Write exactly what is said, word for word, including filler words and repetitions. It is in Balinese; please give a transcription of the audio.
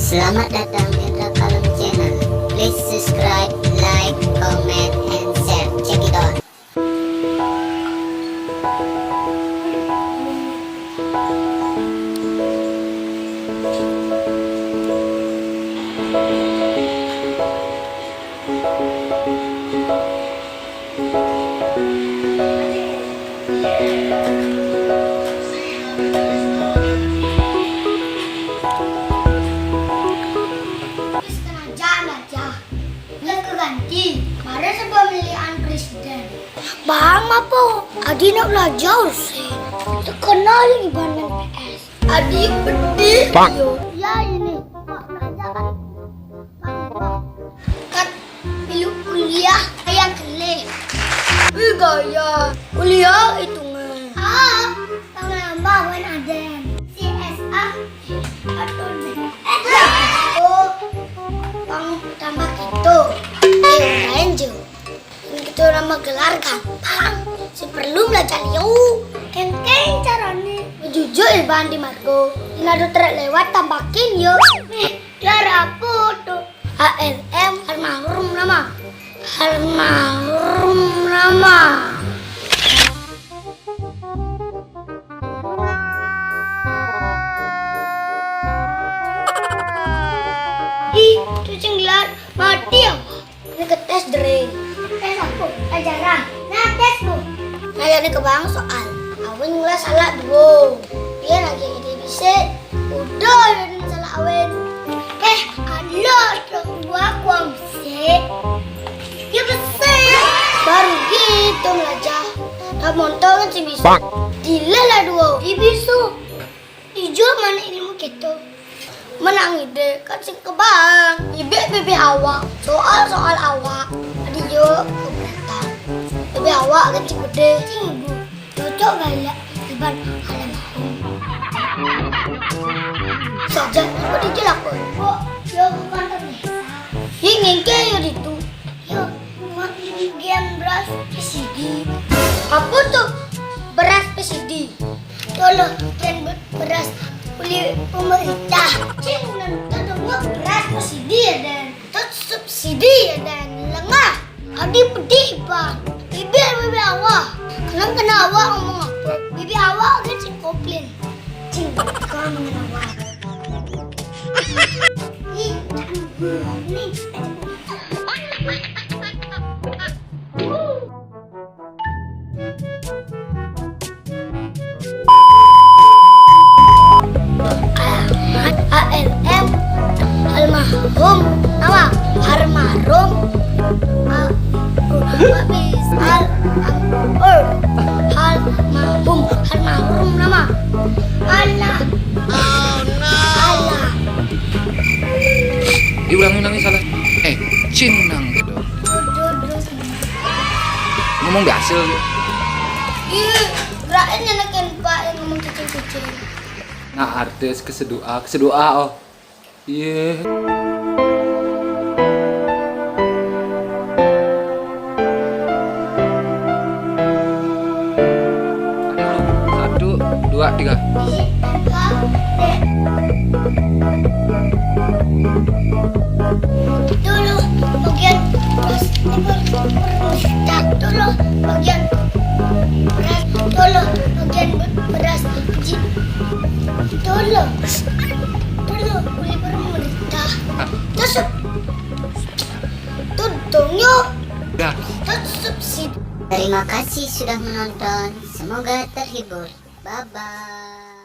Selamat datang di Kalem Channel. Please subscribe, like, comment, and share. Check it out. Wis kena jam aja. Wis keganti. Mari sebelum pemilihan presiden. Bang, apa? Adi nak belajar sih. Terkenal Iban main P S. Adi pedih. Bang. Yo. Ya ini. Pak belajar kan. Bang, bang. Kat milu kuliah yang kelih. Wih, gaya. Kuliah hitungan. Ah, tambah-tambah wan aden. C S A atau D. Eh, oh, bang tambah gitu. Eh, lain jo. Ini kita nama gelar gampang. Si perlu belajar yo. Kengkeng carane. Jujur Iban di Margo. Ini ada truk lewat tambahin yo. Nih, gelar apa tuh? A L M almarhum nama. Almarhum nama. Ih, cucing gelar mati ya. Ini ke tes, Dre. Tes apa? Pelajaran. Nah, tes, Bu. Nah, ini ke bang soal. Awen ngelas salah dua. Biar lagi ini bisa. Udah, ini salah awen. Eh, ada dong dua kuang sih. Ya besar. Baru gitu belajar. Tak montor kan si bisa. Dilah lah dua. Di bisu. Ijo mana ilmu kita? Menang ide kan sing kebang. Ibik bibih awak. Soal-soal awak. Adi yo keberatan. Bibih awak kan sing gede. Sing ibu. Cocok gaya Iban almarhum. Saja, apa dijelak kok? Kok yo bukan terbiasa. Ini ngengke yo ditu. Yo, mak, bagian beras P C D. Apa tuh beras P C D? Tolong, bagian be-, beras oleh pemerintah. Cing, nanti ada buat beras P C D ya, Dan. Terus subsidi ya, Dan. Lengah. Adi pedih, Pak. Bibir, bibir awak. Kenapa kena awak ngomong apa? Bibir awak kan cing komplain. Cing, kau mengenal awak. Ih, jangan. Nih. Alamat A L M almarhum nama almarhum A-, habis al-, al-, almarhum almarhum nama Allah. Allah. Diulangi, ulangi salah. Eh, cing nang gitu. Ngomong biasa. Iya, berarti nyenekin Pak yang ngomong kecil-kecil. Nah, artis kesedoa, kesedoa, oh. Iya. Satu, dua, tiga. Dulu bagian beras, dulu bagian beras, dulu bagian be-, beras, dulu, dulu, boleh pemerintah. Terus, tuntungnya. Dah. Terus subsidi. Terima kasih sudah menonton. Semoga terhibur. Bye-bye.